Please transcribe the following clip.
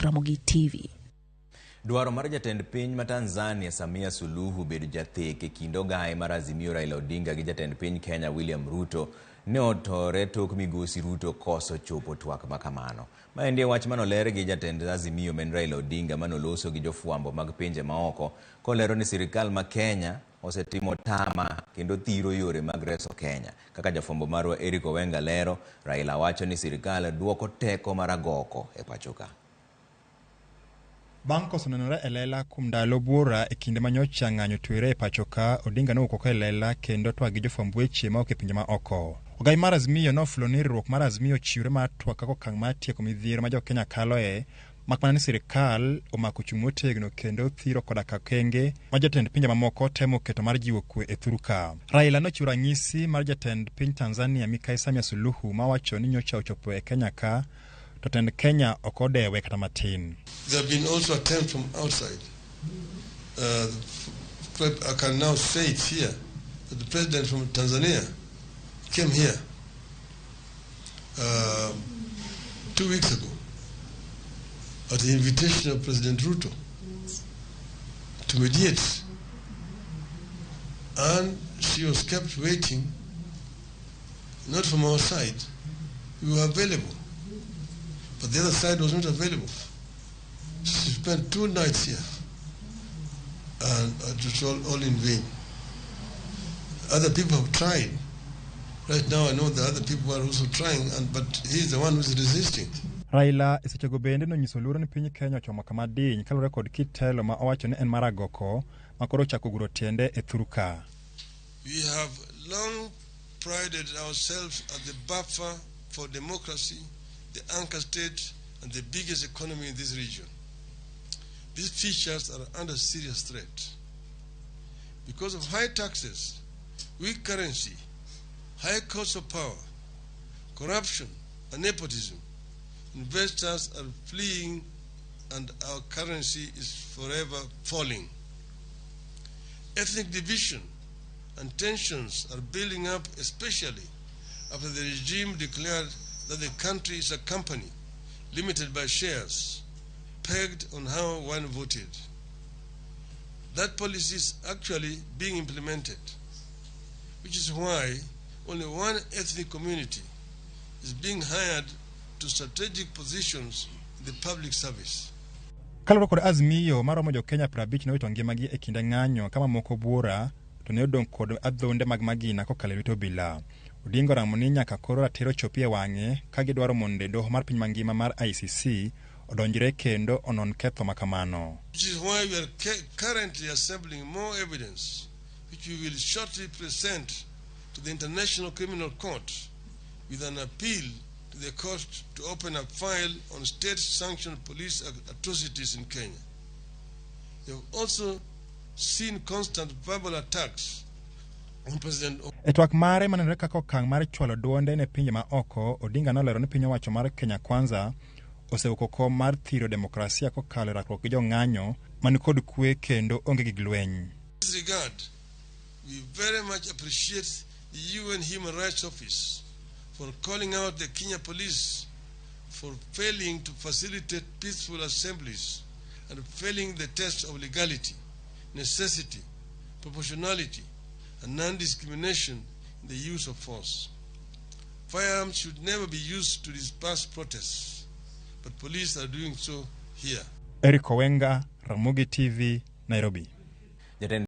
Ramogi TV. Dwaro mar jatend piny ma Tanzania Samia Suluhu bedo jathek e kind ogaye mar Azimio Raila Odinga gi jatend piny Kenya William Ruto ne otore tok migosi Ruto koso chopo twak makamano. Maendi e wach manoler gi jatend Azimio men Raila Odinga manoloso gi jofwambo mag pinje maoko kolero ni sirikal ma Kenya osetimo tama kendo thiro yore mag reso Kenya. Kaka jafwambo marwa Eric Owenga lero, Raila wacho ni sirikal duoko teko mar agoko e pacho ka. Bang' koso nenore e lela kuom ndalo buora e kinde ma nyocha ng'anyo twere e pacho ka, Odinga nowuok oko e lela kendo twak gi jofwamb weche mawuok e pinje ma oko. Ogai mar Azimio nofulo ni riwruok mar Azimio ochiwre mar twak kaka okang' mar tieko midhiero ma jo-Kenya kaloe, mak mana ni sirikal omako chung' motegno kendo thiro koda ka okenge ma jotend pinje mamoko temo keto mar jiwo kwe e thur ka. Raila nochiwo ranyisi mar jatend piny Tanzania Mikai Samia Suluhu mawacho ni nyocha ochopo e Kenya ka to tend Kenya ok odewe kata matin. There have been also attempts from outside. I can now say it here that the president from Tanzania came here 2 weeks ago at the invitation of President Ruto to mediate. And she was kept waiting, not from our side. We were available. But the other side was not available. She spent 2 nights here, and it was all in vain. Other people have tried. Right now, I know the other people are also trying, but he's the one who's resisting. Raila e sechego bende nonyiso luoro ni piny Kenya ochomo kama diny kaluwore kod kit telo ma owacho ni en mar agoko ma koro ochako guro tiende e thur ka. We have long prided ourselves as the buffer for democracy, the anchor state, and the biggest economy in this region. These features are under serious threat. Because of high taxes, weak currency, high cost of power, corruption, and nepotism, investors are fleeing and our currency is forever falling. Ethnic division and tensions are building up, especially after the regime declared that the country is a company limited by shares, pegged on how one voted. That policy is actually being implemented, which is why only one ethnic community is being hired to strategic positions in the public service. Kaluwore kod Azimio maromo jo-Kenya 50 nowito ngimagi e kinde ng'anyo ka mamoko buora to ne odong' kod adhonde mag magina kokalo e lwet obila. Odinga oramo ni nyaka koro ratiro chopi e wang'e ka gidwaro mondo doho mar piny mangima mar ICC odonjre kendo onon ketho makamano. Which is why we are currently assembling more evidence, which we will shortly present to the International Criminal Court with an appeal to the court to open a file on state-sanctioned police atrocities in Kenya. We have also seen constant verbal attacks on President E twak mare manenore kaka okang' mar chwalo duonde ne pinje ma oko, Odinga nolero ni piny owacho mar Kenya Kwanza osewuok oko mar thiro demokrasia kokalo e rakruok gi jong'anyo man kod kwe kendo onge gig lweny. In this regard, we very much appreciate the UN Human Rights Office for calling out the Kenya police for failing to facilitate peaceful assemblies and failing the test of legality, necessity, proportionality, and non-discrimination in the use of force. Firearms should never be used to disperse protests, but police are doing so here. Eric Owenga, Ramogi TV, Nairobi. Jatend